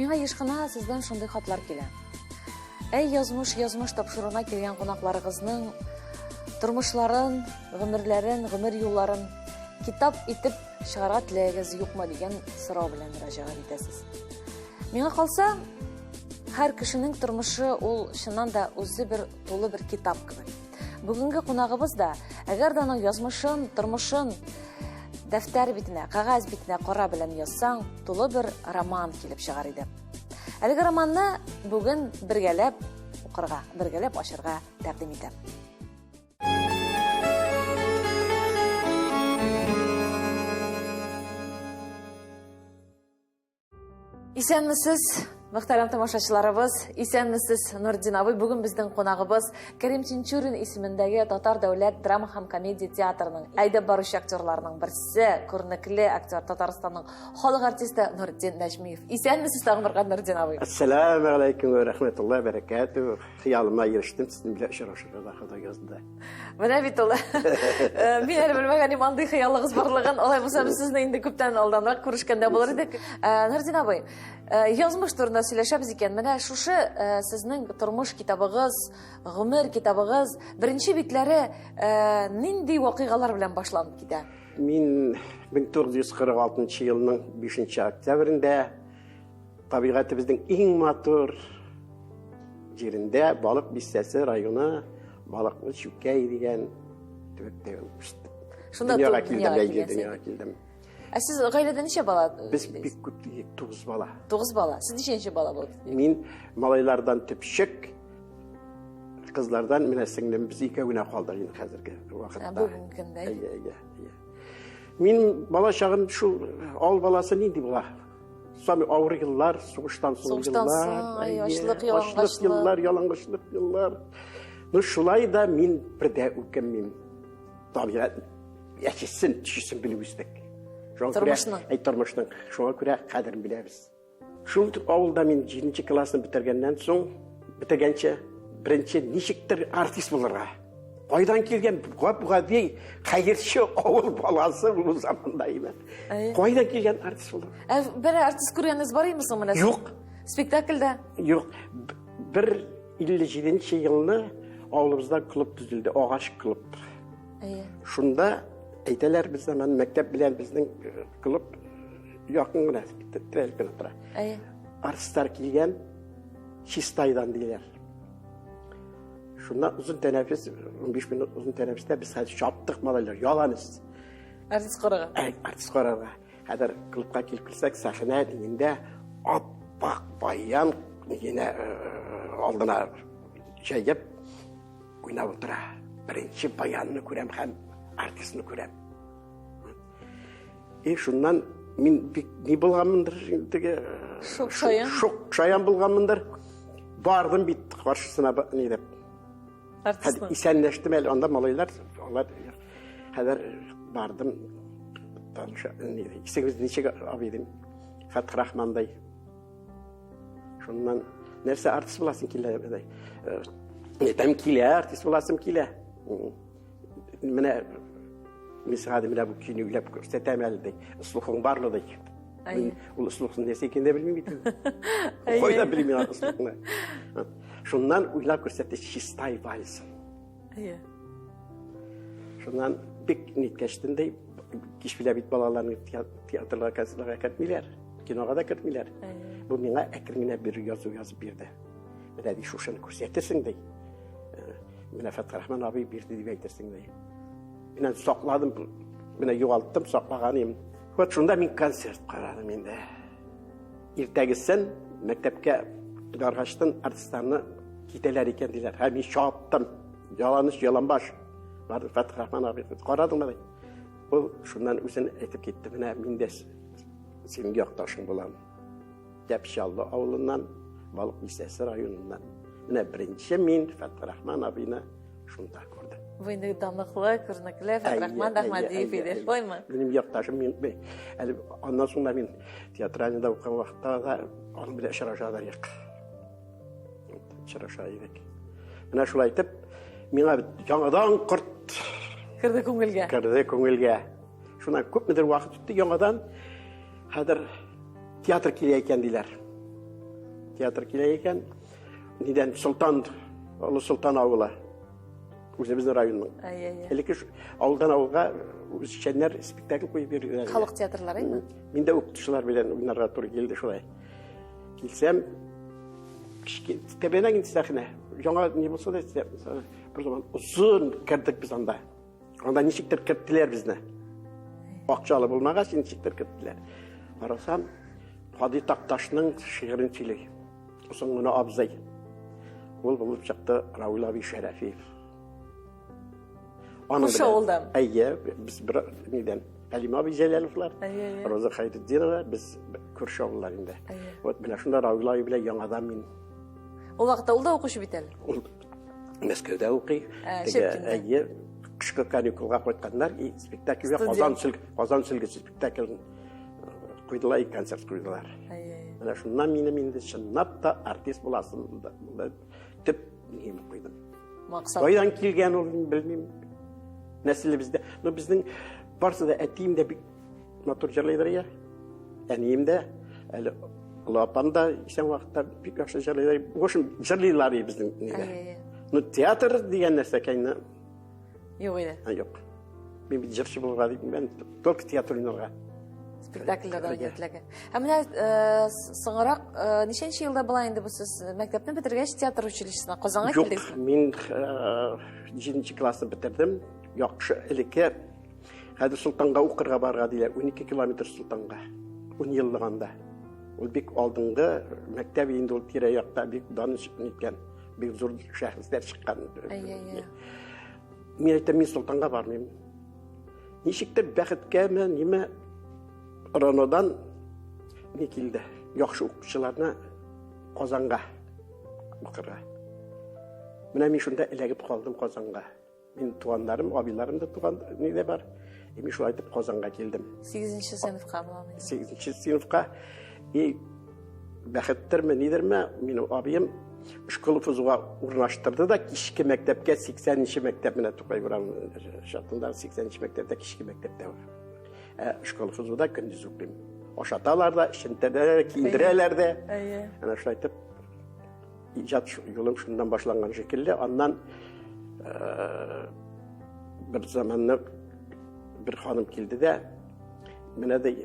Миңа еш кына сездән шундый хатлар килә. Әй, язмыш, язмыш тапшыруына килгән кунакларыгызның тормышларын, гомерләрен, гомер юлларын китап итеп чыгарга теләгегез юкмы дигән сорау белән мөрәҗәгать итәсез. Миңа калса, һәр кешенең тормышы ул чыннан да үзе бер тулы бер китап кебек. Бүгенге кунагыбыз да, әгәр дә аның язмышын, тормышын дәфтәр битенә, кәгазь битенә кара белән язсаң, тулы бер роман килеп чыгар иде. Әлеге романны бүген бергәләп укырга, бергәләп ачырга тәкъдим итәм. Исәнмесез, мөхтәрәм тамашачыларыбыз, исәнмесез, Нурдин абый. Бүген безнең кунагыбыз Кәрим Тинчурин исемендәге Татар дәүләт драма һәм комедия театрының әйдәп баручы актерларының берсе, күренекле актер, Татарстанның халык артисты Нурдин Нәҗмиев. Исәнмесез тагын бер кат, Нурдин абый. Ассаламу алейкум ва рахматуллаһи ва баракатуһ. Хыялыма ирештем, сезнең белән очрашырга да Ходай язды. Менә бит ул. Э, мин әле белмәгән идем андый хыялыгыз барлыгын. Алай булса без сезне инде күптән алданрак күрешкәндә булыр идек. Э, Нурдин абый, э, язмыш турында сөйләшәбез икән. Менә шушы сезнең тормыш китабыгыз, гомер китабыгыз беренче битләре нинди вакыйгалар белән башланып китә? Мин 1946 елның 5 октябрендә Табигатебезнең иң матур җирендә Балык Бистәсе районы Балыклы Чүкәй дигән төбәктә үстем. Шунда дөньяга килдем, әйе, дөньяга килдем. Ә сез гаиләдә ничә бала? Без бик күп, 9 бала. 9 бала. Сез ничәнче бала булып? Мин малайлардан төпчек, кызлардан менә сеңлем без икәү генә калдык инде хәзерге вакытта. Бүгенге көндә. Әйе, әйе, әйе. Мин бала чагым шул авыл баласы нинди була? Самый авыр еллар, сугыштан соң еллар. Ачлык, ялангачлык. Ачлык еллар, ялангачлык еллар. Ну, шулай да мин бер дә үкенмим. Табигать әчесен, төчесен белеп үстек. Шуңа күрә, Тормышның. Әй, тормышның. Шуңа күрә кадерен беләбез. Шул авылда мин 7 классны бетергәннән соң, бетергәнче, беренче ничектер артист булырга. Кайдан килгән гап-гади хәерче авыл баласы бу заманда име? Кайдан килгән артист булыр? Ә бер артист күргәнегез бар име соң менә? Юк. Спектакльдә? Юк. Бер 57 елны авылыбызда клуб төзелде, агач клуб. Әйе. Шунда әйтәләр без заман мәктәп белән безнең э, клуб якын гына, терәлеп кенә тора. Әйе. Артистлар килгән Чистайдан диләр. Шуннан озын тәнәфес, 15 минут озын тәнәфестә без хәзер чаптык малайлар, яланыз. Артист карарга. Ә, артист карарга. Хәзер клубка килеп керсәк, сәхнә дигәндә аппак баян генә э, алдына җәеп уйнап утыра. Беренче баянны күрәм һәм артистны күрәм. И шуннан мин бик ни булганмындыр теге шок шаян. Шок шаян булганмындыр. Бардым бит каршысына ни дип. Артистның. Исәнләштем әле анда малайлар, алар хәзер бардым. Таныша, ни, исегез ничек абый дим. Фәтхрахмандай. Шуннан нәрсә артист буласың килә ди. Әйтәм килә, артист буласым килә. Менә мин сиңа менә бу көйне уйлап күрсәтәм әле ди. Слухың бармы ди. Мин ул слухның нәрсә икәнен дә белмим бит. Кайда белмим мин слухны. Шуннан уйлап күрсәтте Чистай вальсын. Әйе. Шуннан бик ниткәчтен ди, кич белә бит балаларны театрга, концертларга кертмиләр, кинога да кертмиләр. Бу миңа әкрен генә бер язу язып бирде. Менә ди шушыны күрсәтерсең ди. Менә Фәтхрахман абый бирде дип әйтерсең ди. Менә сакладым, менә югалттым, саклаган идем. Вот шунда мин концерт карадым инде. Иртәгесен мәктәпкә баргачтан артистларны китәләр икән диләр. Һәм мин чаптым. Яланыш, яланбаш. Барды Фәтхрахман абый, карадыңмы ди. Ул шуннан үзен әйтеп китте. Менә мин дә синең якташың булам. Тәпчаллы авылыннан, Балык Бистәсе районыннан. Менә беренче мин Фәтхрахман абыйны шунда күрдем. Бу инде данлыклы, күренекле Фәтхрахман Әхмәдиев иде, шулаймы? Минем якташым, мин, әле аннан соң да мин театральныйда укыган вакытта да аның белән очраша да идек. Очраша идек. Менә шулай итеп, миңа яңадан корт керде күңелгә. Керде күңелгә. Шуннан күпмедер вакыт үтте, яңадан хәзер театр килә икән диләр. Театр килә икән. Нидән Солтан, Олы Солтан авылы. Үзебезнең районның. Элекке авылдан авылга үзешчәннәр спектакль куеп йөриләр. Халык театрлары инде. Мин дә укытучылар белән уйнарга туры килде шулай. Килсәм, тәбәнәк инде сәхнә. Яңа ни булса да, бер заман озын кердек без анда. Анда ничектер керттеләр безне. Акчалы булмагач, ничектер керттеләр. Карасам, Һади Такташның шигырен сөйли. Озын гына абзый. Ул булып чыкты Равил абый Шәрәфиев. Аның Шушы авылдан. Әйе, без бер нидән Хәлимә абый Җәләловлар, Роза Хәйретдинова, без күрше авыллар инде. Вот менә шунда Равил абый белән яңадан мин. Ул вакытта ул да укучы бит әле. Ул Мәскәүдә укый. Теге, әйе, кышкы каникулга кайтканнар и спектакльгә Казан сөлге, Казан сөлгесе спектаклен куйдылар, и концерт куйдылар. Менә шуннан минем инде чынлап та артист буласым булды. Төп нигем куйдым. Максат. Кайдан килгән ул, белмим. Нәселебездә. Но безнең барысы да әтием дә бик матур җырлыйдыр я. Әнием дә, әле олы апам да исән вакытта бик яхшы җырлыйлар. В общем, җырлыйлар и безнең нидә. Ну, театр дигән нәрсәкәйне Юк иде. Юк. Мин бит җырчы булырга дип, мин только театр уйнарга. Спектакльләрдә уйнарга теләге. Ә менә соңрак ничәнче елда була инде бу сез мәктәпне бетергәч театр училищесына Казанга килдегезме? Юк, мин 7 классны бетердем. Яхшы элекке Хәзер Солтанга укырга барырга диләр, 12 километр Солтанга. 10 еллык анда. Ул бик алдынгы мәктәп инде ул тирә-якта бик дан ниткән, бик зур шәхесләр чыккан. Әйе, әйе. Мин әйтәм, мин Солтанга бармыйм. Ничектер бәхеткәме, ниме РОНОдан ни килде. Яхшы укучыларны Казанга укырга. Менә мин шунда эләгеп калдым Казанга. Мин туганнарым, абыйларым да туган нидә бар. И мин шулай итеп Казанга килдем. 8 сыйныфка була. 8 сыйныфка. И бәхеттерме, нидерме, минем абыем школа ФЗУга урнаштырды да кичке мәктәпкә 80-нче мәктәп менә Тукай урамы чатында 80-нче мәктәптә кичке мәктәптә. Ә школа ФЗУда көндез укыйм. Ашаталар да, эчентәләр, киендерәләр дә. Әйе. Әнә шулай итеп Иҗат юлым шуннан башланган шикелле. Аннан бер заманны бер ханым килде дә, менә дә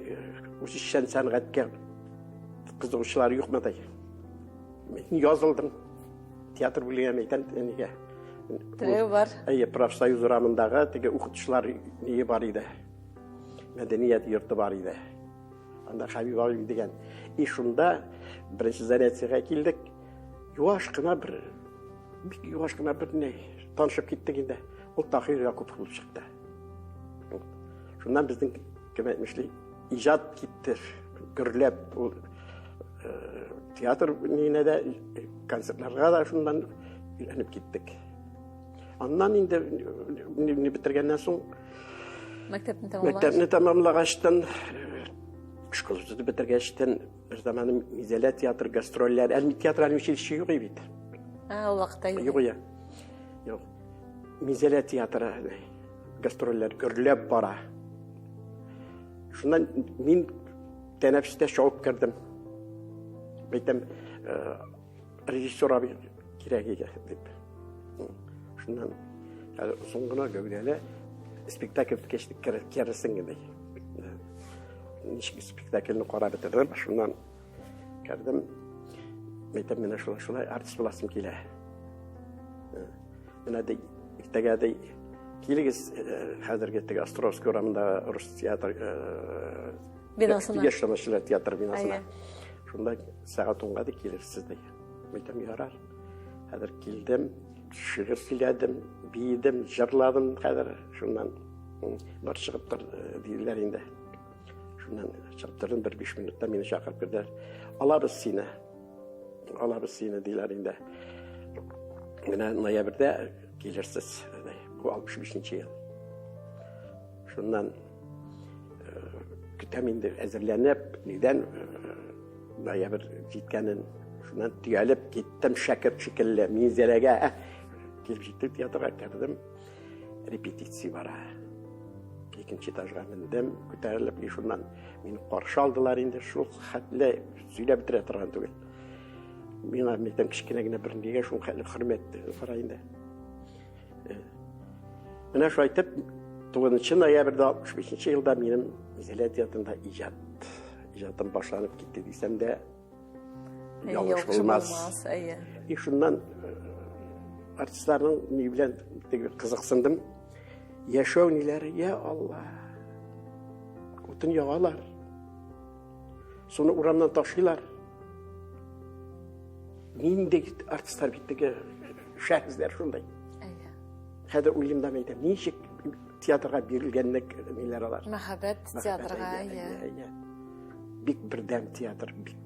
үзешчән сәнгатькә кызыгучылар юкмы ди. Мин язылдым. Театр бүлегенә әйтәм, нигә? Теләү бар. Әйе, профсоюз урамындагы теге укытучылар ние бар иде. Мәдәният йорты бар иде. Анда Хәбиб абый дигән. И шунда беренче занятиегә килдек. Юаш кына бер, бик юаш кына бер ни, танышып киттек инде. Ул Таһир Якупов булып чыкты. Шуннан безнең, кем әйтмешли, иҗат китте, гөрләп. Ул театр ниенә дә, концертларга да шуннан өйләнеп киттек. Аннан инде не бетергәннән соң мәктәпне тәмамлагач, мәктәпне тәмамлагачтан, школаны бетергәчтән бер заманы Мизәлә театр гастрольләр, әле театраль училище юк бит. Ә, ул вакытта юк. Юк, я. Юк. Мизәлә театры гастрольләр гөрләп бара. Шуннан мин тәнәфестә чабып кердем. Әйтәм, режиссер абый кирәк иде дип. Шуннан әле озын гына гәүдәле спектакль беткәч керерсең инде. Ничек спектакльне карап бетердем, шуннан кердем. Әйтәм, менә шулай шулай артист буласым килә. Менә ди, иртәгә ди, килегез хәзерге теге Островский урамында рус театр бинасына. Яшь тамашачылар театр бинасына. Шунда сәгать унга ди килерсез ди. Әйтәм, ярар. Хәзер килдем, шигырь сөйләдем, биедем, җырладым хәзер. Шуннан бар чыгып тор диделәр инде. Шуннан чыгып тордым, бер 5 минутта мине чакырып керделәр. Алабыз сине. Алабыз сине диләр инде. Менә ноябрьдә килерсез. Бу 65 ел. Шуннан көтәм инде әзерләнеп, нидән ноябрь җиткәнен. Шуннан төялеп киттем шәкерт шикелле Минзәләгә. Килеп җиттек театрга кердем. Репетиция бара. Икенче этажга мендем, күтәрелеп, и шуннан мине каршы алдылар инде, шул хәтле сөйләп бетерә торган түгел. Миңа мәйтәм кечкенә генә бер нигә шул хәтле хөрмәт кара инде. Э, менә шулай итеп 9 ноябрьдә 65 елда минем Зилә театрында иҗат иҗатым башланып китте дисәм дә ялгыш булмас. Әйе. И шуннан э, артистларның ни белән теге кызыксындым. Яшәү ниләре, я Алла. Утын ягалар. Суны урамнан ташыйлар. Нинди артистлар бит теге шәхесләр шундай. Әйе. Хәзер уйлыйм да әйтәм, ничек театрга бирелгәнлек ниләр алар. Мәхәббәт театрга, әйе. Бик бердәм театр, бик.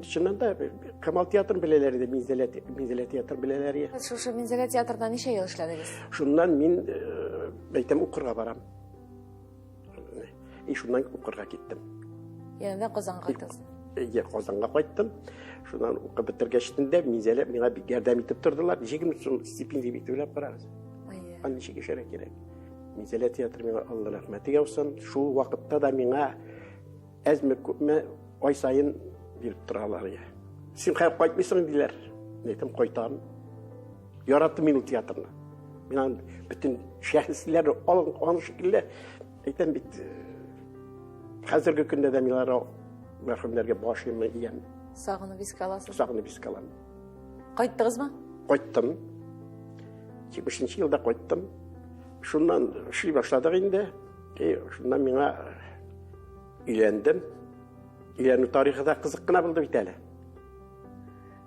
Чыннан да Камал театрын беләләр иде, Минзәлә, Минзәлә театрын беләләр иде. Шушы Минзәлә театрында ничә ел эшләдегез? Шуннан мин, э, әйтәм, укырга барам. И шуннан укырга киттем. Янә Казанга кайттыгыз? Әйе, Казанга кайттым. Шуннан укып бетергәч тә Минзәлә миңа бик ярдәм итеп тордылар. 20 сум стипендия бик түләп карагыз. Аны ничек яшәргә кирәк? Минзәлә театры миңа Алла рәхмәте яусын. Шул вакытта да миңа әзме күпме ай саен биреп торалар. Син хәзер кайтмыйсың диләр. Мин әйтәм, кайтам. Яраттым мин ул театрны. Мин аны бөтен шәхесләр аның шикелле әйтәм бит, хәзерге көндә дә мин алар мәрхүмнәргә башымны иям. Сагынып искә аласыз? Сагынып искә алам. Кайттыгызмы? Кайттым. 70 елда кайттым. Шуннан эшли башладык инде. И шуннан миңа өйләндем. Өйләнү тарихы да кызык кына булды бит әле.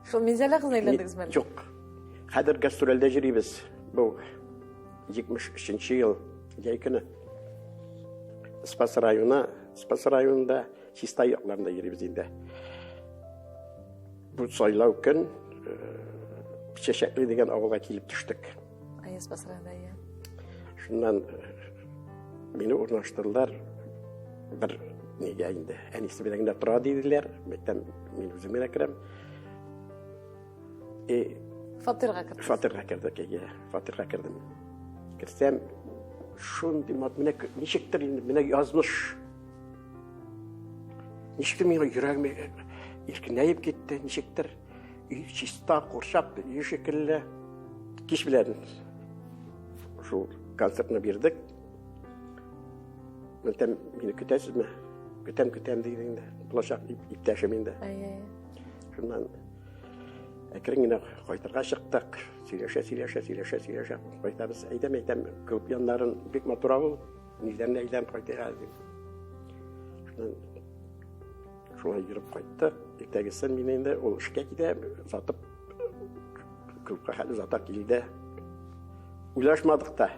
Шул Минзәлә кызына өйләндегезме әле? Юк. Хәзер гастрольдә йөрибез. Бу 73 ел җәй көне. Спас районы, Спас районында Чистай якларында йөрибез инде. Бу сайлау көн э, Чәчәкле дигән авылга килеп төштек. Әйе, Спас районында, әйе. Шуннан э, мине урнаштырдылар бер нигә инде. Әнисе белән генә тора диделәр. Мәктәм мин үзем генә керәм. И фатирга кердек. Фатирга кердек, әйе, фатирга кердем. Керсәм, шундый мат, менә ничектер инде, менә язмыш. Ничектер миңа йөрәгем иркенәеп китте, ничектер. Өй чиста, курчак өй шикелле. Кич белән шул концертны бирдек. Мәйтәм, мине көтәсезме? Көтәм, көтәм диде инде. Булачак иптәшем инде. Әйе. Шуннан әкрен генә кайтырга чыктык. Сөйләшә, сөйләшә, сөйләшә, сөйләшә. Кайтабыз. Әйдәм, әйтәм, клуб яннарын бик матур авыл. Ниләрне әйләнеп кайтыйк әле дип. Шуннан шулай йөреп кайттык. Иртәгесен мин инде ул эшкә китә, сатып клубка хәтле зата килде. Уйлашмадык та.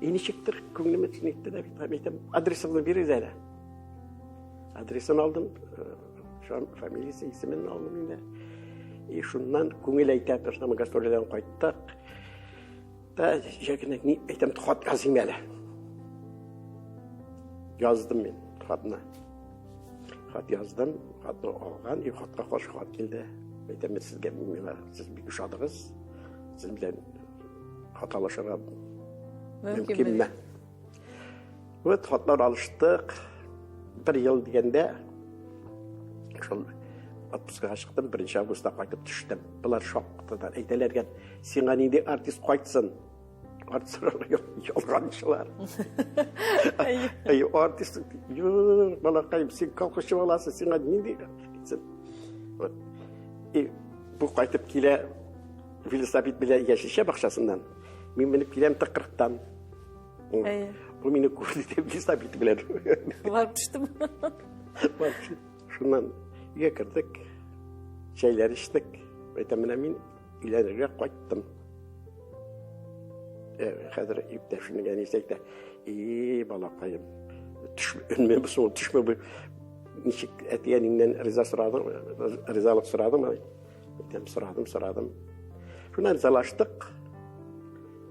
И ничектер күңелемә тинекте дә бит, әйтәм, адресыңны бирегез әле. Адресын алдым, э, фамилиясе, исемен алдым инде. И шуннан күңел әйтә, шуннан гастрольдән кайттык. Та җәкенә ни әйтәм, хат языйм әле. Яздым мин хатны. Хат яздым, хатны алган, и хатка каршы хат килде. Әйтәм, мин сезгә миңа сез бик ошадыгыз. Сез белән хат алышырга мөмкинме? Вот хатлар алыштык. Бер ел дигәндә шул отпускага чыктым, 1 августта кайтып төштем. Болар шактыдан әйтәләр, сиңа нинди артист кайтсын? Артистлар ялганчылар. Әй, артист, юк, балакаем, син колхозчы баласы, сиңа нинди Вот. И бу кайтып килә велосипед белән яшелчә бакчасыннан. Мин менеп киләм тыкрыктан. Бу мине күрде дә велосипед белән. Барып төштем. Барып төштем. Шуннан өйгә кердек, чәйләр эчтек. Әйтәм, менә мин өйләнергә кайттым. Э, хәзер иптәшенең әнисе әйтә, и балакаем, төшмә, соң төшмә бу. Ничек әти-әниңнән риза сорадың, ризалык сорадыңмы? Әйтәм, сорадым, сорадым. Шуннан ризалаштык.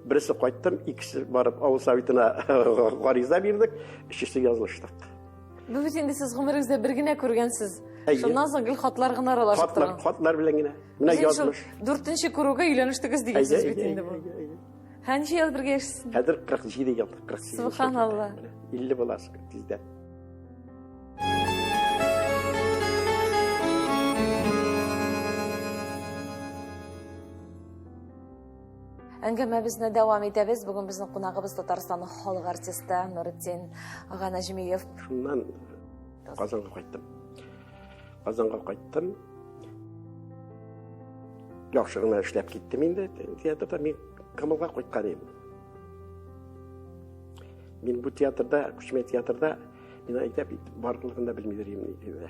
Берсе кайттым, икесе барып авыл советына гариза бирдек, өчесе язылыштык. Бу бит инде сез гомерегездә бер генә күргәнсез. Шуннан соң гел хатлар гына аралашып торган. Хатлар, хатлар белән генә. Менә язмыш. Дүртенче күрүгә өйләнештегез дигән сүз бит инде бу. Һә ничә ел бергә яшисез? Хәзер 47 ел, 47. Субханалла. 50 буласы тиздән. Әңгәмәбезне дәвам итәбез. Бүген безнең кунагыбыз Татарстанның халык артисты Нуретдин ага Нәҗмиев. Шуннан Казанга кайттым. Казанга кайттым. Яхшы гына эшләп киттем инде театрда. Мин Камалга кайткан идем. Мин бу театрда, күчмә театрда, мин әйтә бит, барлыгын да белмидер идем.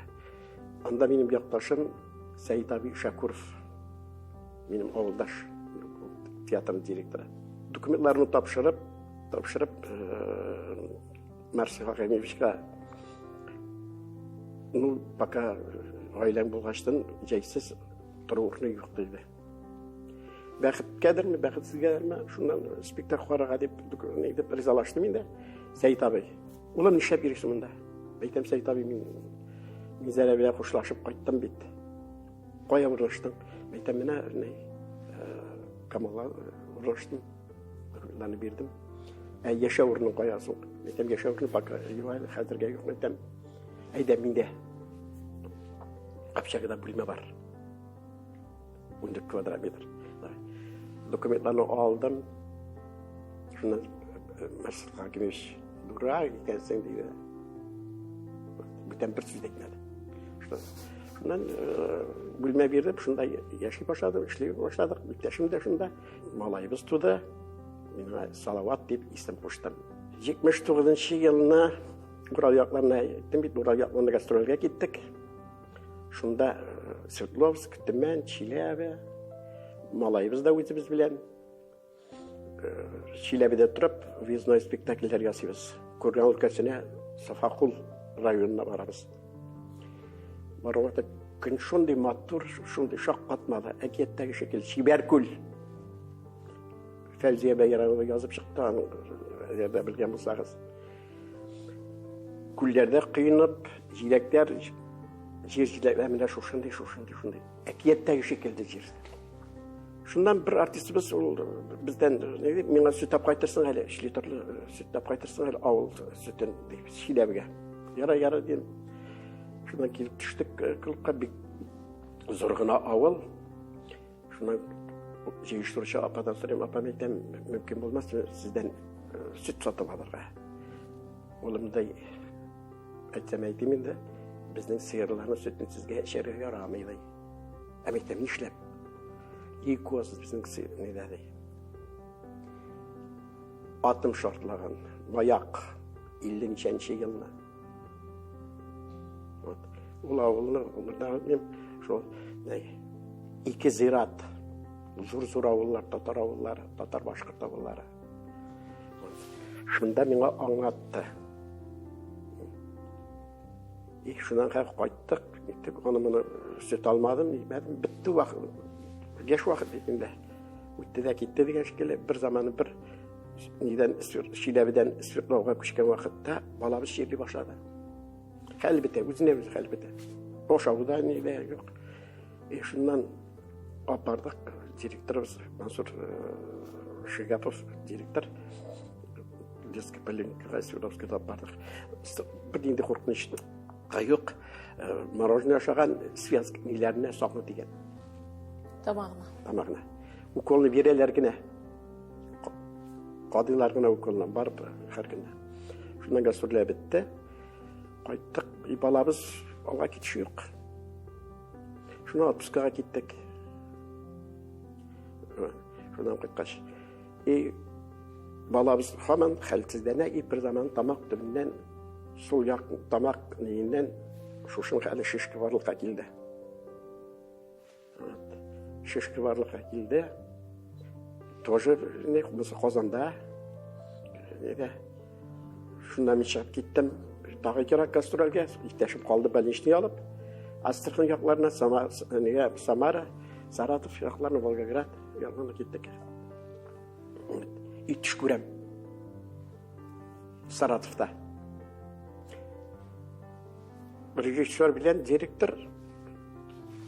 Анда минем якташым Сәид абый Шакуров, минем авылдаш, театр директоры. Документларны тапшырып, тапшырып, э, Марсель Хакимовичка, ну, пока гаиләң булгачтын, җәйсез тору урыны юк диде. Бәхеткәдерме, бәхетсезгәдерме, шуннан спектакль карарга дип, дип ризалаштым инде. Сәет абый, улым, нишләп йөрисең монда? Әйтәм, Сәет абый, мин Минзәлә белән хушлашып кайттым бит. Кая урнаштың? Әйтәм, менә ни, Камалга урнаштым. Документларны бирдем. Ә яшәү урының кая соң? Әйтәм, яшәү урыны пока юк әле, хәзергә юк. Әйтәм, әйдә, миндә общагада бүлмә бар. 14 квадрат метр. Документларны алдым. Шуннан Марсель Хакимович, дурак икәнсең, диде. Бүтән бер сүз әйтмәде. Шуннан бүлмә биреп, шунда яши башладым, эшли башладык. Иптәшем дә шунда. Малаебыз туды. Мин аңа Салават дип исем куштым. 79 елны Урал якларына әйттем бит, Урал якларына гастрольгә киттек. Шунда Свердловск, Төмән, Чиләбе, малаебыз да үзебез белән. Чиләбедә торып, выездной спектакльләр ясыйбыз. Курган өлкәсенә, Сафакул районына барабыз. Баруга көн шундый матур, шундый шаккатмалы, әкияттәге шикелле чибәр күл. Фәүзия Бәйрәмова язып чыкты, аны әгәр дә белгән булсагыз. Күлләрдә коенып, җиләкләр, җир җиләкләр менә шушындый, шушындый, шушындый. Әкияттәге шикелле җир. Шуннан бер артистыбыз ул бездән ни дип, миңа сөт алып кайтырсың әле, 3 литрлы сөт алып кайтырсың әле, авыл сөтен дип, Чиләбегә. Яра, яра дим. Шуннан килеп төштек клубка, бик зур гына авыл. Шуннан җыештыручы ападан сорыйм, апа, мин әйтәм, мөмкин булмас сездән сөт сатып алырга. Улымдай әйтсәм әйтим инде, безнең сыерларның сөтен сезгә эчәргә ярамый ди. Ә мин әйтәм, нишләп? Лейкоз безнең нидә ди. Атом шартлаган, маяк 50 ничәнче елны. Вот. Ул авылны гомердә онытмыйм. Шул ике зират, зур-зур авыллар, татар авыллары, татар-башкорт авыллары. Шунда миңа аңлатты. И шуннан хәзер кайттык, ниттек, аны моны сөт алмадым, нитмәдем, бетте вакыт. Яшь вакыт бит инде. Үтте дә китте дигән шикелле, бер заманы бер нидән Чиләбедән Свердловга күчкән вакытта балабыз чирли башлады. Хәл бетә, үзенә үзе хәл бетә. Ашау да ни дә юк. И шуннан апардык директорыбыз Мансур Шигапов директор детский поликлиникага Свердловскийда апардык. Бер нинди куркыныч юк. Мороженое ашаган связка ниләренә сакны дигән. Тамагына. Тамагына. Уколны бирәләр генә. Кадыйлар гына уколны барып һәр көнне. Шуннан гастрольләр бетте. Кайттык, и балабыз алга китеш юк. Шуннан отпускага киттек. Шуннан кайткач. И балабыз һаман хәлсезләнә, и бер заман тамак төбеннән, сул як тамак ниеннән шушын хәле шишке барлыкка килде. Шишке барлыкка килде. Тоже не, Казанда. Нидә? Шуннан мин чыгып киттем. Тагы кирәк гастрольгә. Иптәшем калды больничный алып. Астрахань якларына, Самара, Самара, Саратов якларына, Волгоград якларына киттек. И төш күрәм. Саратовта. Режиссер белән директор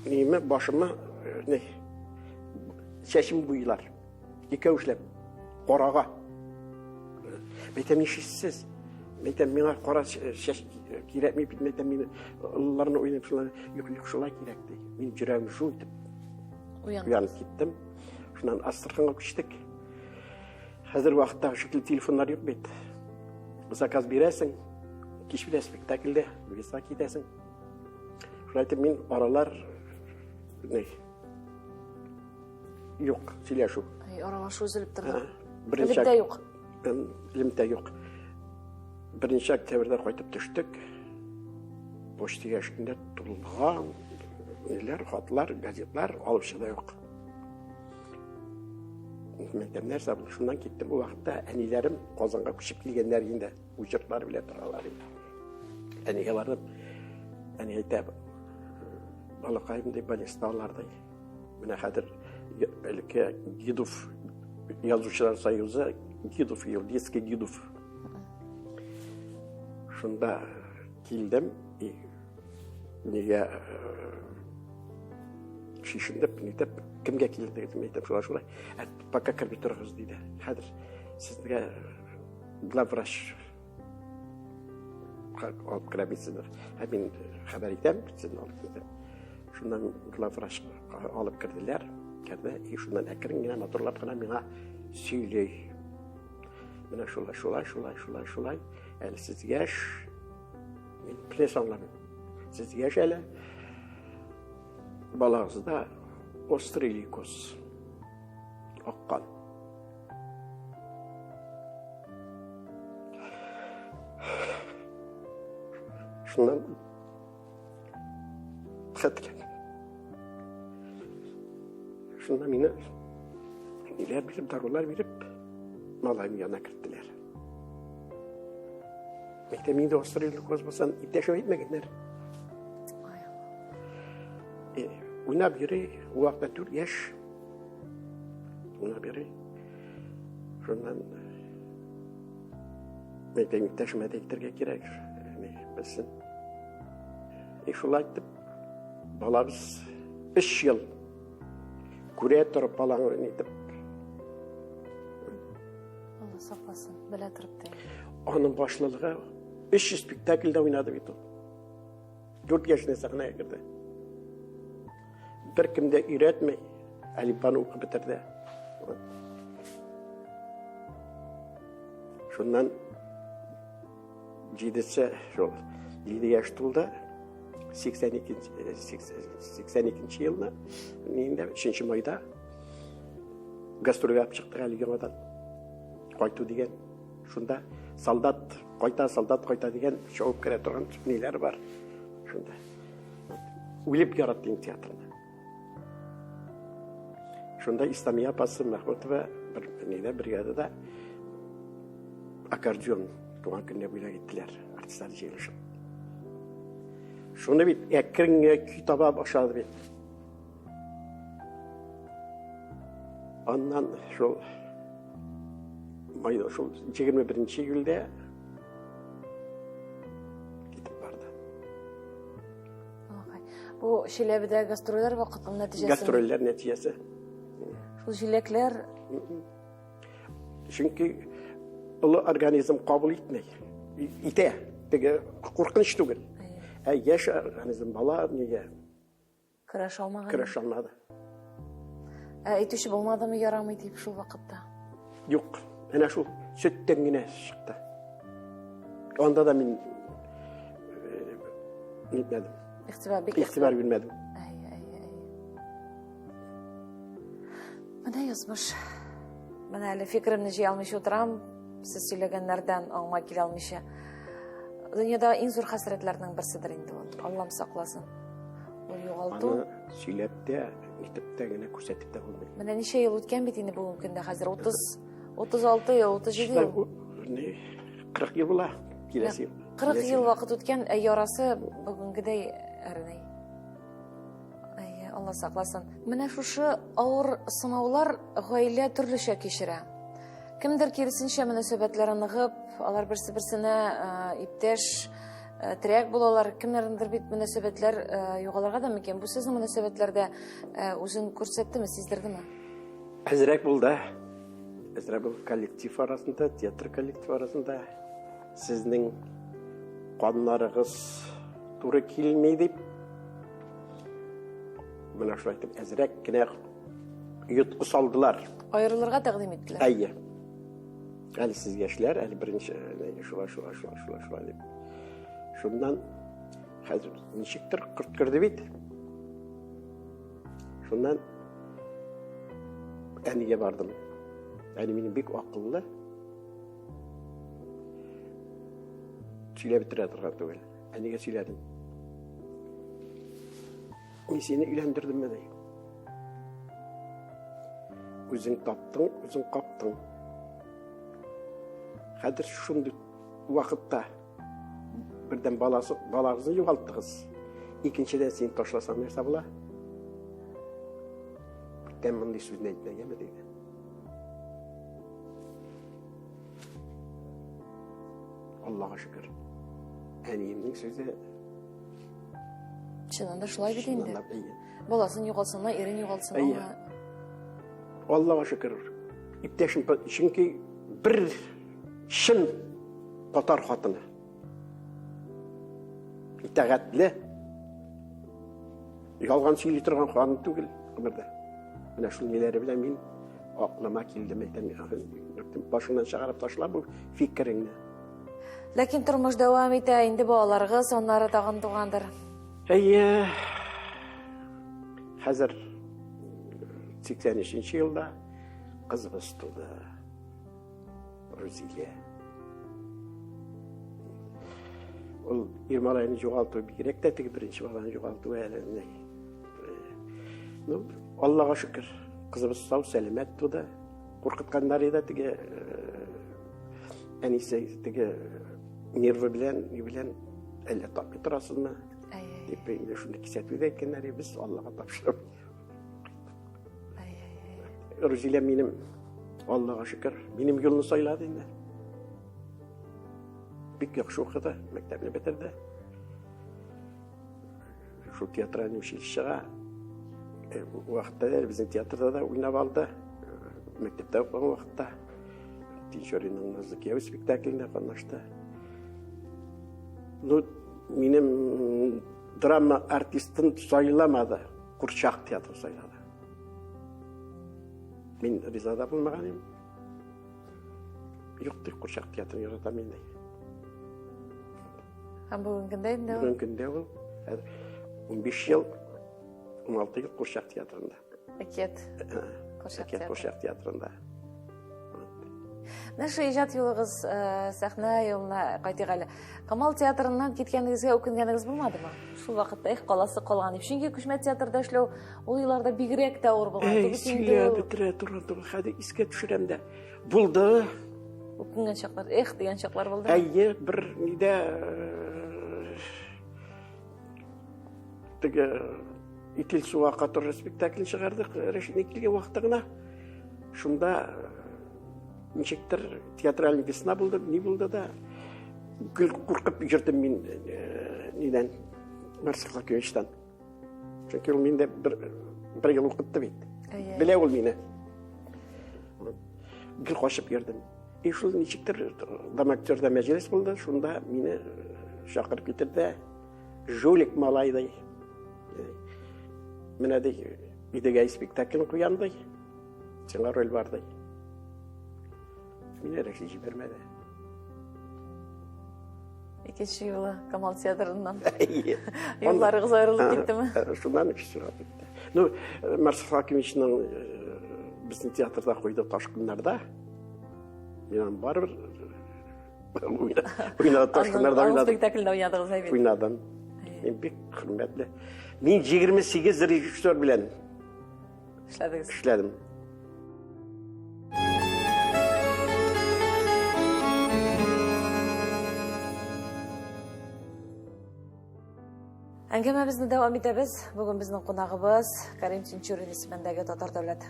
ниме башыма не чәчем буйлар. Икәү эшләп карага. Әйтәм, нишлисез? Әйтәм, миңа кара чәч кирәкми бит, әйтәм, мин олыларны уйлыйм шулай. Юк, юк, шулай кирәк ди. Мин йөрәгем шу итеп уянып киттем. Шуннан Астраханга күчтек. Хәзер вакыттагы шикелле телефоннар юк бит. Заказ бирәсең, кич белән спектакльдә, бугеска китәсең. Шулай итеп мин аралар ни юк, сөйләшү. Ай, аралашу өзелеп торды. Беренче Элемтә юк. Элемтә юк. Беренче октябрьдә кайтып төштек. Почта яшендә тулган ниләр, хатлар, газетлар алып чыга юк. Мәктәп нәрсә бу? Шуннан киттем. Ул вакытта әниләрем Казанга күчеп килгәннәр инде. Үз йортлары белән торалар инде. Әнигә бардым. Әни әйтә, балакаем ди, больницада алар ди. Менә хәзер элекке Гидов язучылар союзы, Гидов, детский Гидов. Шунда килдем, и нигә шешендеп, нитеп, кемгә килдегез, мин әйтәм, шулай, шулай. Ә пока керми торыгыз, диде. Хәзер сезгә главврач алып керә мин сезне. Ә мин хәбәр итәм, сезне алып китәм. Шуннан главврач алып керделәр. Керде, и шуннан әкрен генә матурлап кына миңа сөйли. Менә шулай, шулай, шулай, шулай, шулай. Әле сез яшь, Мин бернәрсә аңламыйм. Сез яшь әле. Балагызда острый лейкоз. Аккан. Шуннан хәтерләмим. Шунда мине ниләр биреп, дарулар биреп, малаем янына керттеләр. Мәктәп инде острый лейкоз булсан, иптәшем әйтмәгәннәр. Э, уйнап йөри, ул вакытта 4 яшь. Уйнап йөри. Шуннан мәктәп иптәшемә дә әйтергә кирәк, белсен. И шулай итеп, балабыз 3 ел күрә торып балаңны нитеп Алла сакласын, белә торып та. Аның башлылыгы 300 спектакльдә уйнады бит ул. 4 яшендә сәхнәгә керде. Бер кем дә өйрәтми, әлифбаны укып бетерде. Шуннан җидесе шул 7 яшь тулды. 82 82 елны, инде 3 майда гастрольгә алып чыктык әле яңадан. Кайту дигән. Шунда солдат кайта, солдат кайта дигән чабып керә торган ниләр бар. Шунда. Үлеп яратты инде театрны. Шунда Исламия апасы Мәхмүтова бер нидә бригадада аккордеон туган көненә бүләк иттеләр артистлар җыелышып. Шуны бит әкрен генә көй таба башлады бит. Аннан шул майда шул 21 июльдә китеп барды. Бу Чиләбедә гастрольләр вакытының нәтиҗәсе. Гастрольләр нәтиҗәсе. Шул җиләкләр. Чөнки олы организм кабул итми. Итә. Теге куркыныч түгел. Ә яшь организм бала нигә? Көрәш алмаган. Көрәш алмады. Ә әйтүче булмадымы ярамый дип шул вакытта? Юк. Әнә шул сөттән генә чыкты. Анда да мин нитмәдем. Игътибар бик игътибар бирмәдем. Әй, әй, әй. Менә язмыш. Менә әле фикеремне җыя алмыйча утырам, сез сөйләгәннәрдән аңыма килә алмыйча. Дөньяда иң зур хәсрәтләрнең берседер инде ул. Аллам сакласын. Ул югалту. Аны сөйләп тә, нитеп тә генә күрсәтеп тә булмый. Менә ничә ел үткән бит инде бүгенге көндә хәзер 30 36 ел, 37 ел. Не, 40 ел була киләсе ел. 40 ел вакыт үткән, ә ярасы бүгенгедәй әрни. Әйе, Алла сакласын. Менә шушы авыр сынаулар гаилә төрлечә кичерә. Кемдер киресенчә мөнәсәбәтләре ныгып, алар берсе-берсенә иптәш, терәк булалар. Кемнәрнеңдер бит мөнәсәбәтләр югалырга да мөмкин. Бу сезнең мөнәсәбәтләрдә үзен күрсәттеме, сиздердеме? Әзрәк булды. Әзрәк булды коллектив арасында, театр коллектив арасында сезнең каннарыгыз туры килми дип менә шулай итеп әзрәк кенә йоткы салдылар. Аерылырга тәкъдим иттеләр. Әйе. Әле сез яшьләр, әле беренче шулай, шулай, шулай, шулай, шулай дип. Шуннан хәзер ничектер корт керде бит. Шуннан әнигә бардым. Әни минем бик акыллы. Сөйләп бетерә торган түгел. Әнигә сөйләдем. Мин сине өйләндердемме ди. Үзең таптың, үзең каптың. Хәзер шундый вакытта бердән баласы, балагызны югалттыгыз. Икенчедән син ташласаң нәрсә була? Бүтән мондый сүзне әйтмәгәнме диде. Аллага шөкер. Әниемнең сүзе Чыннан да шулай бит инде. Баласын югалтсынмы, ирен югалтсынмы? Аллага шөкер. Иптәшем, чөнки бер чын татар хатыны. Итагатьле. Ялган сөйли торган ханым түгел гомердә. Менә шул ниләре белән мин акылыма килдем, әйтәм, башыңнан чыгарып ташла бу фикереңне. Ләкин тормыш дәвам итә, инде балаларыгыз аннары тагын тугандыр. Әйе. Хәзер 83 елда кызыбыз туды. Рузилә. Ул ир малайны югалту бигрәк тә теге беренче баланы югалту әле. Ну, Аллага шөкер, кызыбыз сау, сәламәт туды. Куркытканнар иде теге әнисе теге нервы белән, ни белән әллә тапмый торасызмы? Дип инде шуны кисәтү дә әйткәннәр иде, без Аллага тапшырып. Рузилә минем, Аллага шөкер, минем юлны сайлады инде. Бик яхшы укыды, мәктәпне бетерде. Шул театральный училищега э, вакытта да безнең театрда да уйнап алды. Э, мәктәптә укыган вакытта Тинчуринның Назлы кияү спектаклендә катнашты. Ну, минем драма артистын сайламады, курчак театры сайлады. Мин риза да булмаган идем. Юк, тик курчак театрын яратам инде. Һәм бүгенге көндә инде ул? Бүгенге көндә ул 15 ел, 16 ел курчак театрында. Әкият. Әкият курчак театрында. Менә шул иҗат юлыгыз сәхнә юлына кайтыйк әле. Камал театрыннан киткәнегезгә үкенгәнегез булмадымы? Шул вакытта их каласы калган дип. Чөнки күчмә театрда эшләү ул елларда бигрәк тә авыр булган. Әй, сөйләп бетерә торган түгел. Хәзер искә төшерәм дә. Булды. Үкенгән чаклар, эх дигән чаклар булды. Әйе, бер нидә теге Итил суга катыры спектаклен чыгардык, Рәшитне килгән вакытта гына. Шунда ничектер театральный весна булды, ни булды да, гел куркып йөрдем мин нидән, Марсел Хакимовичтан. Чөнки ул миндә бер, бер ел укытты бит. Белә ул мине. Гел качып йөрдем. И шул ничектер дом актерда мәҗлес булды, шунда мине чакырып китерде. Жулик малай ди. Менә ди, Идегәй спектаклен куям ди. Сиңа роль бар ди. Мине Рәшит җибәрмәде. Икенче юлы Камал театрыннан. Юлларыгыз аерылып киттеме? Шуннан икенче юлга китте. Ну, Марсел Хакимовичның безнең театрда куйды ташкыннарда. Мин аны барыбер уйнадым, ташкыннарда уйнадым. Спектакльдә уйнадыгыз, әйбәт. Уйнадым. Мин бик хөрмәтле. Мин 28 режиссер белән эшләдегез. Эшләдем. Әңгәмәбезне дәвам итәбез. Бүген безнең кунагыбыз Карим Тинчурин исемендәге Татар дәүләт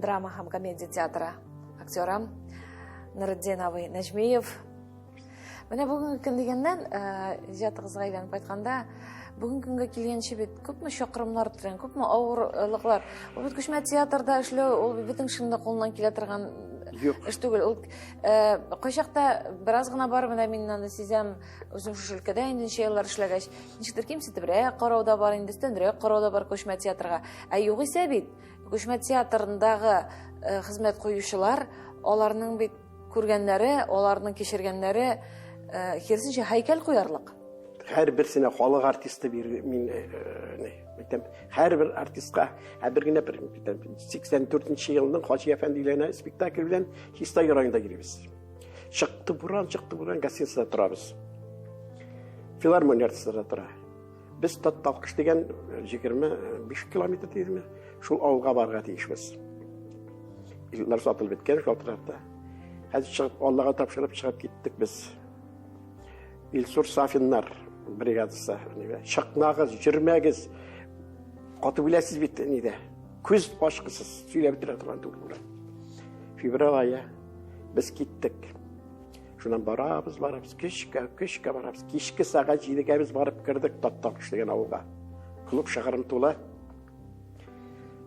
драма һәм комедия театры актеры Нуретдин абый Нәҗмиев. Менә бүгенге көн дигәннән, э, иҗатыгызга әйләнеп кайтканда, бүгенге көнгә килгәнче бит күпме чакрымнар үткән, күпме авырлыклар. Ул бит күчмә театрда эшләү, ул бит бөтен кешенең дә кулыннан килә торган Юк. эш түгел. Ул э, кайчакта бераз гына бар, менә мин аны сизәм, үзем шушы өлкәдә инде ничә еллар эшләгәч, ничектер кимсетебрәк карау да бар инде, өстәнрәк карау да бар күчмә театрга. Ә югыйсә бит, күчмә театрындагы э, хезмәт куючылар, аларның бит күргәннәре, аларның кичергәннәре киресенчә һәйкәл куярлык. Һәрберсенә халык артисты бир мин әйтәм, һәрбер артистка, ә бер генә бер 84 елның Хаҗи әфәнде өйләнә спектакль белән Чистай районында йөрибез. Чыкты буран, чыкты буран, гостиницада торабыз. Филармония артистлары тора. Без Татталкыш дигән 25 километр дидеме, шул авылга барырга тиешбез. Билетлар сатылып беткән, шалтыратты. Хәзер чыгып, Аллага тапшырып чыгып киттек без. Илсур Сафиннар бригадасы. Чыкмагыз, йөрмәгез. Каты беләсез бит нидә. Күз ачкысыз, сөйләп бетерә торган түгел була. Февраль ае без киттек. Шуннан барабыз, барабыз, көчкә, көчкә барабыз. Кичке сәгать 7-гә без барып кердек Таптакыш дигән авылга. Клуб шыгрым тулы.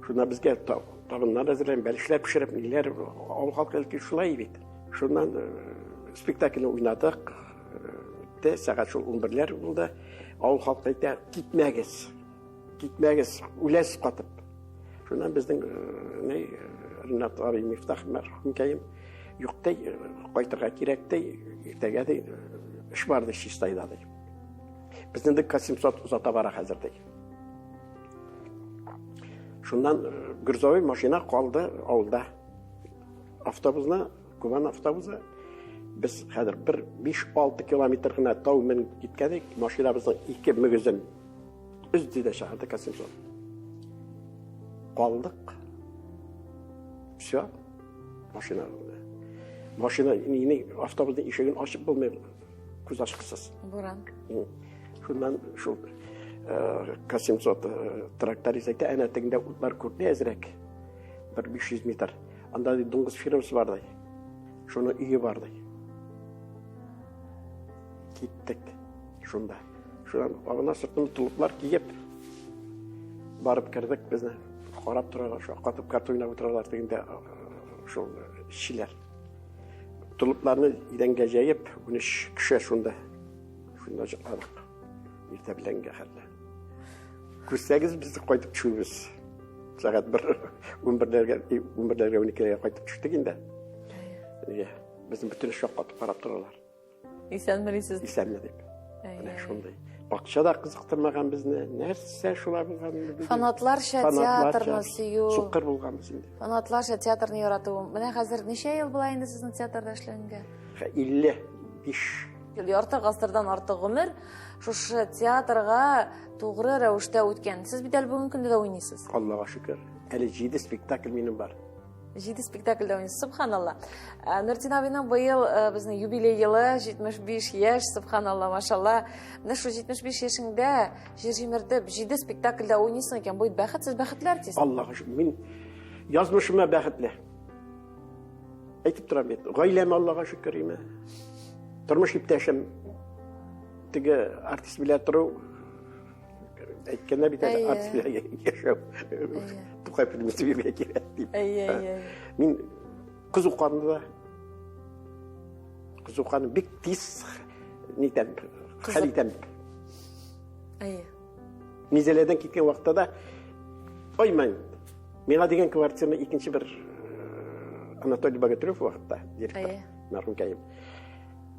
Шуннан безгә табыннар әзерләп, бәлешләр пешереп, ниләр, авыл халкы әлки шулай бит. Шуннан э, спектакльне уйнадык. Бетте, сәгать шул 11-ләр булды. Авыл халкы әйтә, китмәгез. Китмәгез, үләсез катып. Шуннан безнең э, ни, Ринат абый Мифтах мәрхүмкәем, юк ди, кайтырга кирәк ди, иртәгә ди, эш бар ди Чистайда ди. Безне дә Касимсот озата бара хәзер ди. Шуннан э, грузовой машина калды авылда. Автобусны, Кубан автобусы без хәзер бер 5-6 километр гына тау менеп киткән идек, машинабызның ике мөгезен өзде дә чыгарды Касимсон. Калдык. Все. Машина. Машина, автобусның ишеген ачып булмый, күз ачкысыз. Буран. Шуннан шул э, Касимсот э, тракторист әйтә, әнә тегендә утлар күренә әзрәк. Бер 500 метр. Анда ди дуңгыз фермасы бар ди. Шуның өе бар ди. Киттек шунда. Шуннан агына сыртын толыплар киеп барып кердек безне. Карап торалар, шаккатып карта уйнап утыралар тегендә э, шул эшчеләр. Толыпларны идәнгә җәеп, 13 кеше шунда. Шунда җыкладык. Иртә беләнгә хәтле. Күрсәгез, без кайтып төшүбез. Сәгать бер, унберләргә, унберләргә, уникегә кайтып төштек инде. Нигә? Безнең бөтен шаккатып карап торалар. Исәнме дисез? Исәнме дип. Менә шундый. Бакча да кызыктырмаган безне. Нәрсә шулай булган? Фанатларча театрны сөю. Сукыр булганбыз инде. Фанатларча театрны ярату. Менә хәзер ничә ел була инде сезнең театрда эшләгәнгә? 55. Ярты гасырдан артык гомер шушы театрга тугры рәвештә үткән. Сез бит әле бүгенге көндә дә уйныйсыз. Аллага шөкер. Әле 7 спектакль минем бар. 7 спектакльдә уйныйсыз. Субханалла. Э, Нуртин абыйның быел э, безнең юбилей елы 75 яшь, субханалла, машалла. Менә шул 75 яшеңдә җир җимертеп 7 спектакльдә уйныйсың икән, бу бит бәхет, сез бәхетле артист. Аллага шөкер, мин язмышыма бәхетле. Әйтеп торам бит, гаиләм Аллага шөкер име. Тормыш иптәшем теге артист белән тору әйткәннәр бит әле артист белән яшәү. Тукай предметы бирергә кирәк дип. Әйе, әйе. Мин кызу канлы да. Кызу канлы бик тиз нитәм, хәл итәм. Әйе. Мизәләдән киткән вакытта да ой мен миңа дигән квартираны икенче бер э, Анатолий Богатырев вакытта директор мәрхүмкәем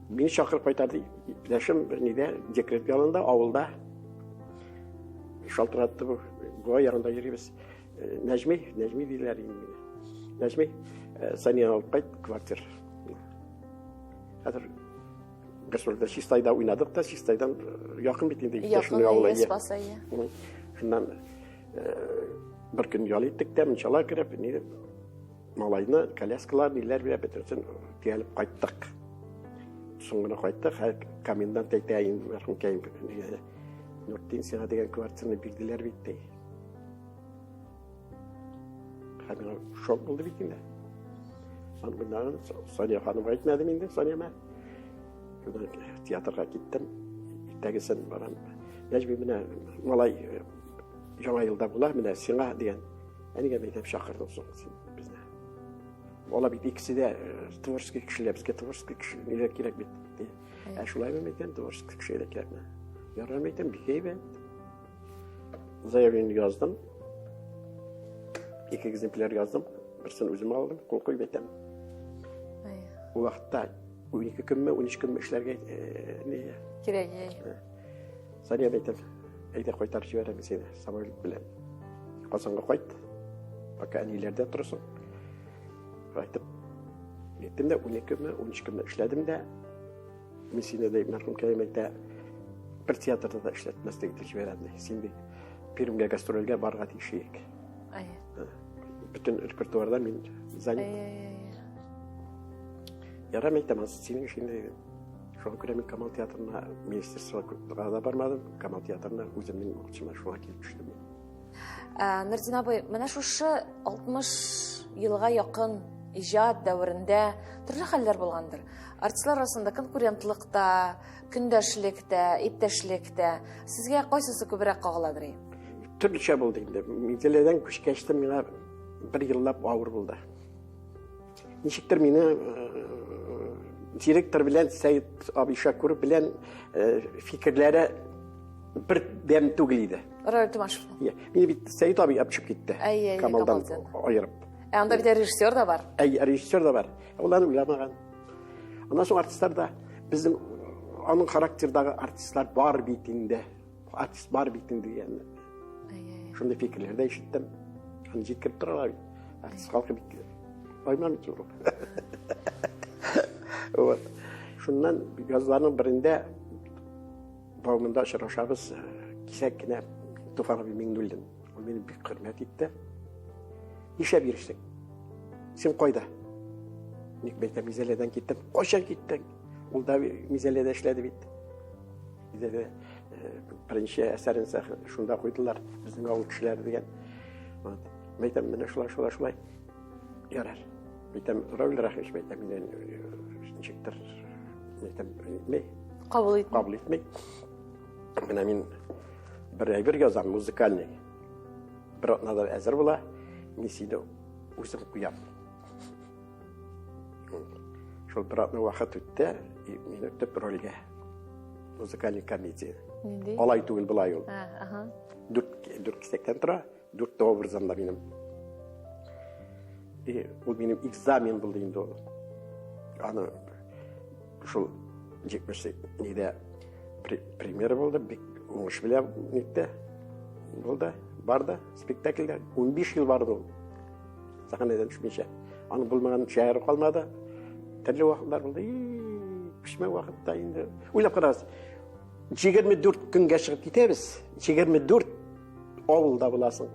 мине чакырып кайтарды иптәшем бер нидә декрет ялында авылда шалтыратты бу Гоа ягында йөрибез э, Нәҗми Нәҗми диләр инде мине Нәҗми э, Санияны алып кайт квартир хәзер Гастрольдә Чистайда уйнадык та, Чистайдан э, якын бит инде иптәшемнең авылы. Якын, әйе. Шуннан э, бер көн ял иттек тә, мунчала кереп, ни малайны коляскалар, ниләр белән бөтенесен төялеп кайттык. Соң гына кайттык, хәл комендант әйтә инде мәрхүмкәем, Нуртдин сиңа дигән квартираны бирделәр бит ди. Һәм миңа шок булды бит инде. Аны Сания ханымга әйтмәдем инде, Саниямә. Театрга киттем. Иртәгесен барам. Нәҗми менә малай э, яңа елда була, менә сиңа дигән. Ә нигә мәйтәп чакырдың соң син безне? Алар бит икесе дә э, творческий кешеләр, безгә творческий кешеләр кирәк бит. Ә шулаймы микән, творческий кешеләр кирәкме? Ярар мәйтәм, бик әйбәт. Заявление яздым. Ике экземпляр яздым. Берсен үзем алдым, кул куеп әйтәм. Ул вакытта 12 көнме, 13 көнме эшләргә не кирәк. Э. Сания әйтәм, әйдә кайтарып җибәрәм сине самолет белән. Казанга кайт. Пока әниләрдә торасың. Кайтып киттем дә 12 көнме, 13 көнме эшләдем дә. Мин сине дә мәрхүм Кәрим әйтә, бер театрда да эшләтмәслек итеп җибәрәм ди. Син ди Пермьгә гастрольгә барырга тиеш идек. Бөтен репертуарда мин занят. Ярар, әйтәм, синең эш инде. Шуңа күрә мин Камал театрына министерствога да бармадым. Камал театрына үземнең укытучыма шуңа килеп төштем. Ә, Нуртдин абый, менә шушы 60 елга якын иҗат дәверендә төрле хәлләр булгандыр. Артистлар арасында конкурентлык та, көндәшлек тә, иптәшлек тә. Сезгә кайсысы күбрәк кагыладыр? Төрлечә булды инде. Минзәләдән күчкәч тә миңа бер еллап авыр булды. Ничектер мине директор белән Сәет абый Шакуров белән фикерләре бер дәм түгел иде. Равил Тумашев. Мине бит Сәет абый алып чыгып китте. Әйе, Камалдан аерып. Ә анда бит режиссер да бар. Әйе, режиссер да бар. Ул аны уйламаган. Аннан соң артистлар да безнең аның характердагы артистлар бар бит инде. Артист бар бит инде дигән. Шундый фикерләр дә ишеттем. Аны җиткереп торалар бит. Артист халкы бит айман бит ул. Вот. Шуннан язларның берендә Бауманда очрашабыз, кисәк кенә Туфан абый Миңнуллин. Ул мине бик хөрмәт итте. Нишләп йөрисең? Син кайда? Ник бәйтә Мизәләдән киттем. Кайчан киттең? Ул да Мизәләдә эшләде бит. Мизәлә беренче әсәрен шунда куйдылар. Безнең авыл кешеләре дигән. Вот. Мәйтәм, менә шулай, шулай, шулай. Ярар. Мәйтәм, Равил Рахимович, мәйтәм, мине ничектер, мәйтәм, итмей. Кабул итми. Кабул итми. Менә мин бер әйбер язам, музыкальный. Бер атнадан әзер була. Мин сине үзем куям. Шул бер атна вакыт үтте, мине төп рольгә. Музыкальный комедия. Нинди? Алай түгел, былай ул. Ага. Дүрт кисәктән тора. Дүрт образым да минем. И ул минем экзамен булды инде ул. Аны шул 70 нидә премьера булды, бик уңыш белән нитте. Булды, барды спектакльдә. 15 ел барды ул. Сәхнәдән төшмичә. Аның булмаган шәһәре калмады. Төрле вакытлар булды. Күчмә вакытта инде. Уйлап карагыз. 24 көнгә чыгып китәбез. 24 авылда буласың.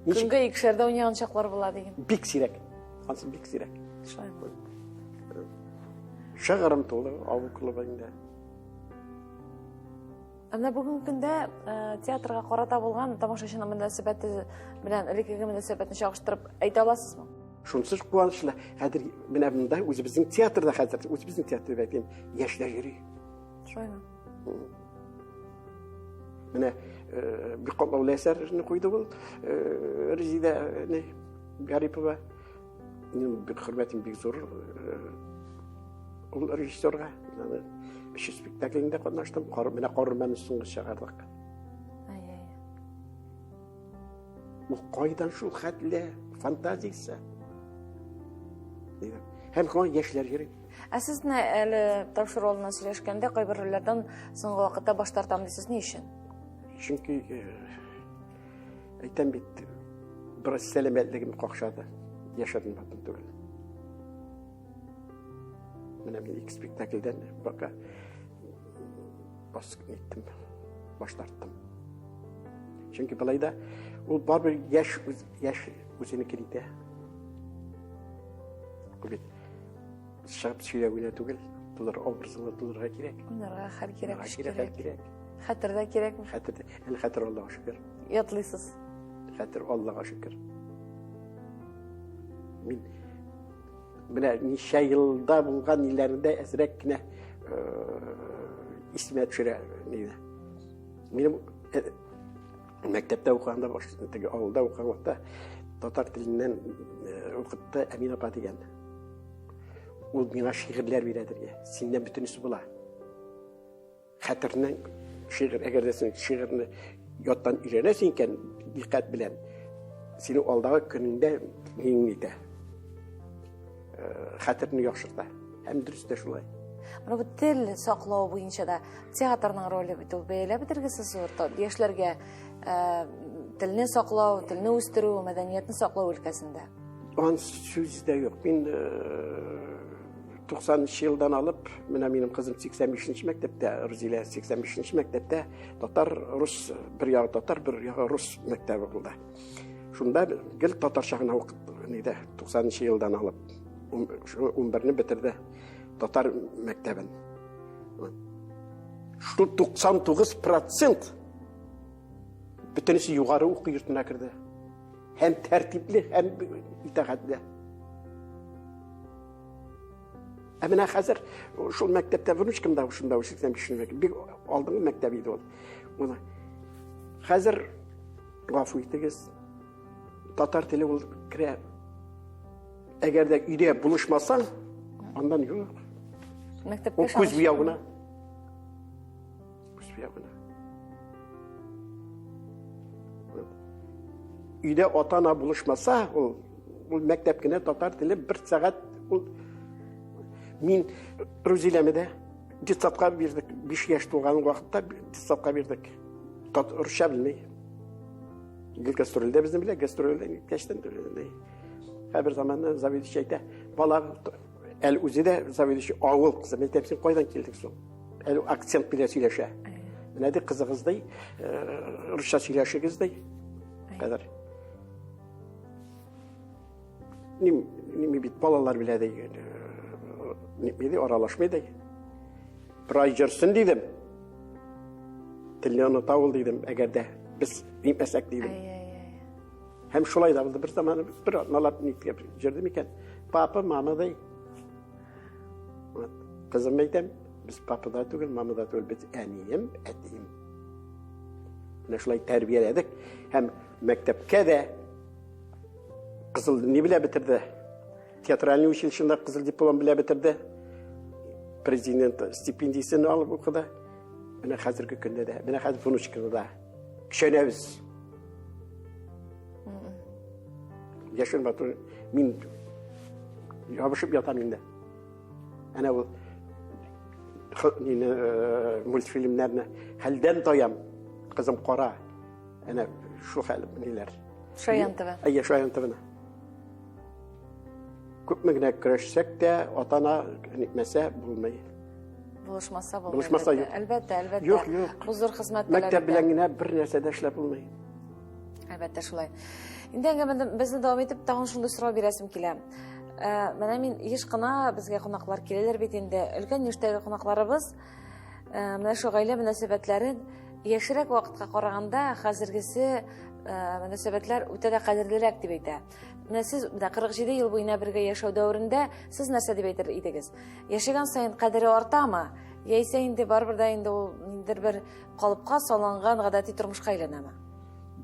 Көнгә икешәрдә уйнаган чаклар була диген. Бик сирәк. Ансы бик сирәк. Шулаймы? Шыгырым тулы авыл клубы инде. Ә менә бүгенге көндә э, театрга карата булган тамашачының мөнәсәбәте белән элеккеге мөнәсәбәтне чагыштырып әйтә аласызмы? Шунысы куанычлы. Хәзер менә монда үзебезнең театрда хәзер, үзебезнең театрда дип әйтим, яшьләр йөри. Шулаймы? Менә э, бик катлаулы әсәрне куйды ул э, Резидә э, Гарипова. Минем бик хөрмәтем бик зур ул режиссерга. Мин өч спектаклендә катнаштым. Менә Карурмәне соңгы чыгардык. Ул кайдан шул хәтле фантазиясе? Һәм шуңа яшьләр йөри. Ә сез менә әле тапшыру алдыннан сөйләшкәндә кайбер рольләрдән соңгы вакытта баш тартам дисез, ни өчен? Чөнки әйтәм бит, бераз сәламәтлегем какшады. Яшерен батым түгел. Менә мин ике спектакльдән пока бас иттем, баш тарттым. Чөнки былай да ул барыбер яшь, яшь үзенекен итә. Ул бит чыгып сөйләү генә түгел, тулыр образыңны тулырга кирәк. Уйнарга хәл кирәк, көч кирәк. Хәл кирәк. Хәтер дә кирәкме? Хәтер дә. Әле хәтер Аллага шөкер. Ятлыйсыз. Хәтер Аллага шөкер. Мин менә ничә елда булган ниләрендә әзрәк кенә исемә төшерә нидә. Минем мәктәптә укыганда, теге авылда укыган вакытта татар теленнән укытты Әмин апа дигән. Ул миңа шигырьләр бирәдер. Синнән бөтенесе була. Хәтернең шигырь, әгәр дә син шигырьне яттан өйрәнәсең икән, дикъкать белән, синең алдагы көнеңдә ниң итә. хәтерне яхшырта. Һәм дөрес тә шулай. Менә бу тел саклау буенча да театрның роле бит ул бәяләп бетергесез зур. Яшьләргә телне саклау, телне үстерү, мәдәниятне саклау өлкәсендә. Ан сүз дә юк. Мин 90 елдан алып, менә минем кызым 85 мәктәптә, Рузилә 85 мәктәптә татар, рус, бер ягы татар, бер ягы рус мәктәбе булды. Шунда гел татарча гына укытты, нидә, 90 елдан алып, 11-не бетерде татар мәктәбен. Шул 99% бөтенесе югары уку йортына керде. Һәм тәртипле, һәм итагатьле. Ә менә хәзер шул мәктәптә внучкам да шунда 85 мәктәп, бик алдынгы мәктәп иде ул. Уны хәзер гафу итегез, татар теле ул керә. Әгәр дә өйдә булышмасаң, аннан юк. Мәктәпкә Ул күз буяу гына. Күз буяу гына. Өйдә ата-ана булышмаса, ул ул мәктәп кенә татар теле бер сәгать ул мин Рузиләне дә детсадка бирдек. 5 яшь тулган вакытта детсадка бирдек. Тат русча белми. Гел гастрольдә безнең белән гастрольдә киткәчтән Һәрбер заманны заведующий әйтә, бала әле үзе дә заведующий авыл кызы. Мин әйтәм, син кайдан килдең соң? Әле акцент белән сөйләшә. Менә ди кызыгыз ди, русча сөйләшегез ди. Кадәр. Ним, ними бит балалар белә ди. Ними ди, аралашмый ди. Бер ай йөрсен дидем. Телне оныта ул дидем, әгәр дә без нитмәсәк дидем. Һәм шулай да булды. Бер заман бер атналап ниткә йөрдем икән. Папа, мама ди. Вот. Кызым әйтәм, без папа да түгел, мама да түгел, без әнием, әтием. Менә шулай тәрбияләдек. Һәм мәктәпкә дә кызыл ни белә бетерде. Театральный училищеда кызыл диплом белә бетерде. Президент стипендиясен алып укыды. Менә хәзерге көндә дә, менә хәзер внучканы да көчәнәбез. Яшел матур, мин ябышып ятам инде. Әнә ул нине мультфильмнарны хәлдән таям. Кызым кара. Әнә шул хәл ниләр. Шаян ТВ. Әйе, Шаян ТВны. Күпме генә көрәшсәк тә, ата-ана нитмәсә булмый. Булышмаса булмый. Булышмаса юк. Әлбәттә, әлбәттә. Юк, юк. Бу зур хезмәт Мәктәп белән генә бер нәрсә дә эшләп булмый. Әлбәттә шулай. Инде әңгәмәбезне дәвам итеп, тагын шундый сорау бирәсем килә. Менә мин еш кына безгә кунаклар киләләр бит инде. Өлкән яшьтәге кунакларыбыз менә шу гаилә мөнәсәбәтләрен яшьрәк вакытка караганда хәзергесе мөнәсәбәтләр үтә дә кадерлерәк дип әйтә. Менә сез менә 47 ел буена бергә яшәү дәверендә сез нәрсә дип әйтер идегез? Яшәгән саен кадере артамы? Яисә инде барыбер дә инде ул ниндидер бер калыпка салынган гадәти тормышка әйләнәме?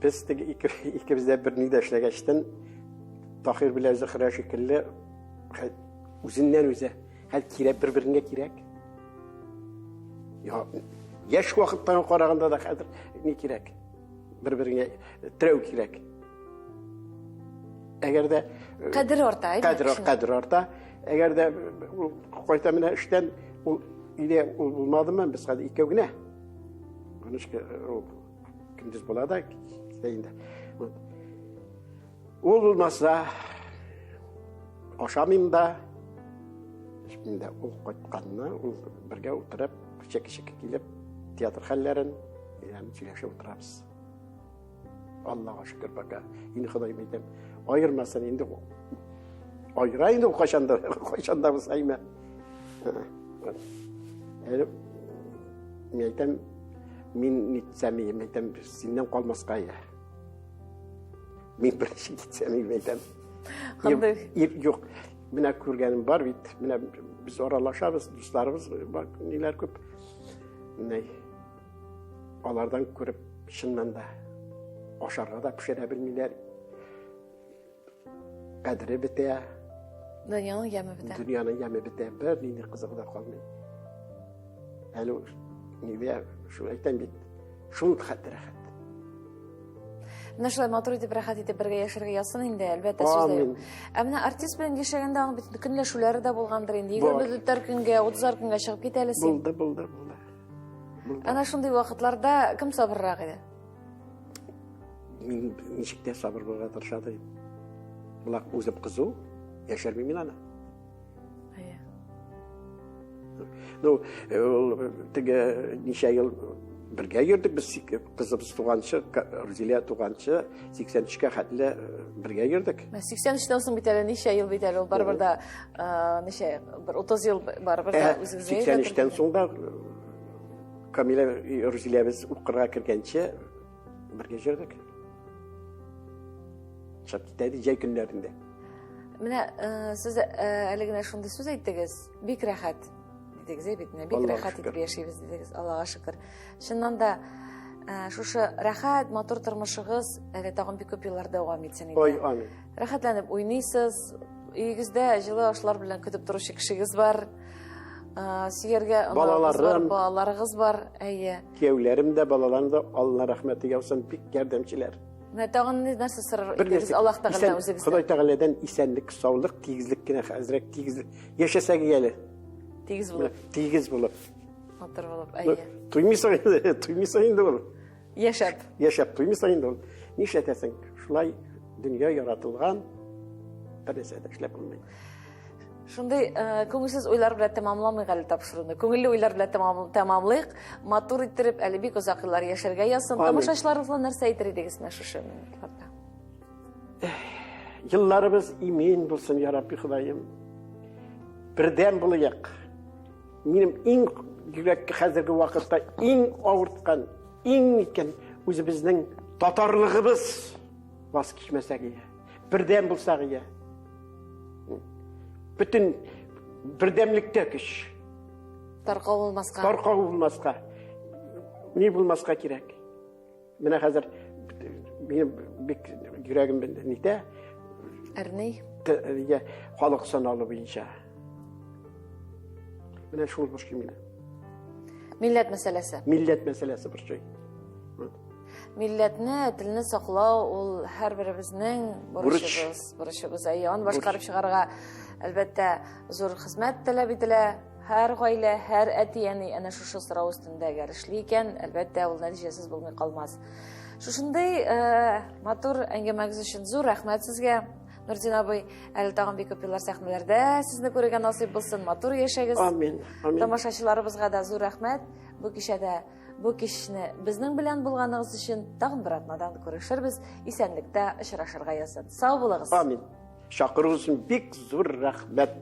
Без теге икебез дә берни дә эшләгәчтен Таһир белән Зөһрә шикелле үзеннән үзе хәл кирәк, бер-береңә кирәк. Я, яшь вакыттан караганда да хәзер ни кирәк? Бер-береңә терәү кирәк. Әгәр дә кадер арта, кадер, кадер арта. Әгәр дә ул кайта менә эштән, ул өйдә ул булмадымы, без хәзер икәү генә. Внучка ул көндез була да, китә инде. Ул булмаса, ашамыйм да, эчмим дә. Ул кайтканны, ул бергә утырып, чеки-чеки килеп, театр хәлләрен, ягъни сөйләшеп утырабыз. Аллага шөкер пока. Инде Ходаем әйтәм, аермасын инде. Аера инде ул кайчанда, кайчанда булса әйме. Әле мин әйтәм, мин нитсәм, мин әйтәм, синнән калмаска я. Мин беренче китсәм, мин әйтәм. Кандай? Ир юк. Менә күргәнем бар бит. Менә без аралашабыз, дусларыбыз бар, ниләр күп. Менә алардан күреп, чыннан да ашарга да пешерә белмиләр. Кадере бетә. Дөньяның яме бетә. Дөньяның яме бетә. Бер нинди кызыгы да калмый. Әле нидә, шул әйтәм бит, шул хәтер рәхәт. Менә шулай матур итеп, рәхәт итеп бергә яшәргә язсын инде, әлбәттә, сүз дә юк. Ә менә артист белән яшәгәндә аның бит көнләшүләре дә булгандыр инде. 24 көнгә, 30 көнгә чыгып кит әле син. Булды, булды, булды. Булды. Әнә шундый вакытларда кем сабыррак иде? Мин ничек тә сабыр булырга тырыша идем. Булак үзем кызу, яшермим мин аны. Әйе. Ну, э, ул э, теге ничә ел бергә йөрдек без кызыбыз туганчы, Рузилә туганчы 83-кә хәтле э, бергә йөрдек. 83-тән соң бит әле ничә ел бит әле ул барыбер да ничә бер 30 ел барыбер дә үзегезгә. 83-тән соң да Камилә Рузиләбез укырга кергәнче бергә йөрдек. Чыгып китә иде җәй көннәрендә. Менә сез әле генә шундый сүз әйттегез, бик рәхәт дидегез, әй бит, менә бик рәхәт итеп яшибез дидегез, Аллага шөкер. Чыннан да шушы рәхәт, матур тормышыгыз әле тагын бик күп еллар дәвам итсен иде. Ой, амин. Рәхәтләнеп уйныйсыз, өегездә җылы ашлар белән көтеп торучы кешегез бар. Сөяргә балаларым, балаларыгыз бар, әйе. Кияүләрем дә, балаларым да, Алла рәхмәте яусын, бик ярдәмчеләр. Менә тагын нәрсә сорар идегез Аллаһ Тәгаләдән үзегездән? Ходай Тәгаләдән исәнлек, саулык, тигезлек кенә хәзрәк тигезлек. Яшәсәк әле. Тигез булып. Тигез булып. Матур булып, әйе. Туймыйсың инде, туймыйсың инде ул. Яшәп. Яшәп туймыйсың инде ул. Нишләтәсең? Шулай дөнья яратылган, бер нәрсә дә эшләп булмый. Шундый э, күңелсез уйлар белән тәмамламыйк әле тапшыруны. Күңелле уйлар белән тәмамлыйк. Матур иттереп, әле бик озак еллар яшәргә язсын. Тамашачыларыбызга нәрсә әйтер идегез менә шушы минутларда? Елларыбыз имин булсын, я Рабби Ходаем. Бердәм булыйк. Минем иң йөрәккә хәзерге вакытта иң авырткан, иң ниткән үзебезнең татарлыгыбыз ваз кичмәсәк ия. Бердәм булсак ия. Бөтен бердәмлектә көч. Таркау булмаска. Таркау булмаска. Ни булмаска кирәк. Менә хәзер минем бик йөрәгем нитә. Әрни. Халык саналу буенча. Менә шул борчый мине. Милләт мәсьәләсе. Милләт мәсьәләсе борчый. Милләтне, телне саклау ул һәрберебезнең бурычыбыз, бурычыбыз. Әйе, аны башкарып чыгарга, әлбәттә, зур хезмәт таләп ителә. Һәр гаилә, һәр әти-әни әнә шушы сорау өстендә әгәр эшли икән, әлбәттә, ул нәтиҗәсез булмый калмас. Шушындый э, матур әңгәмәгез өчен зур рәхмәт сезгә. Нурдин абый, әле тагын бик күп еллар сәхнәләрдә сезне күрергә насыйп булсын. Матур яшәгез. Амин. Амин. Тамашачыларыбызга да зур рәхмәт. Бу кичәдә бу кичне безнең белән булганыгыз өчен тагын бер атнадан күрешербез. Исәнлектә очрашырга язсын. Сау булыгыз. Амин. Чакыруыгыз өчен бик зур рәхмәт.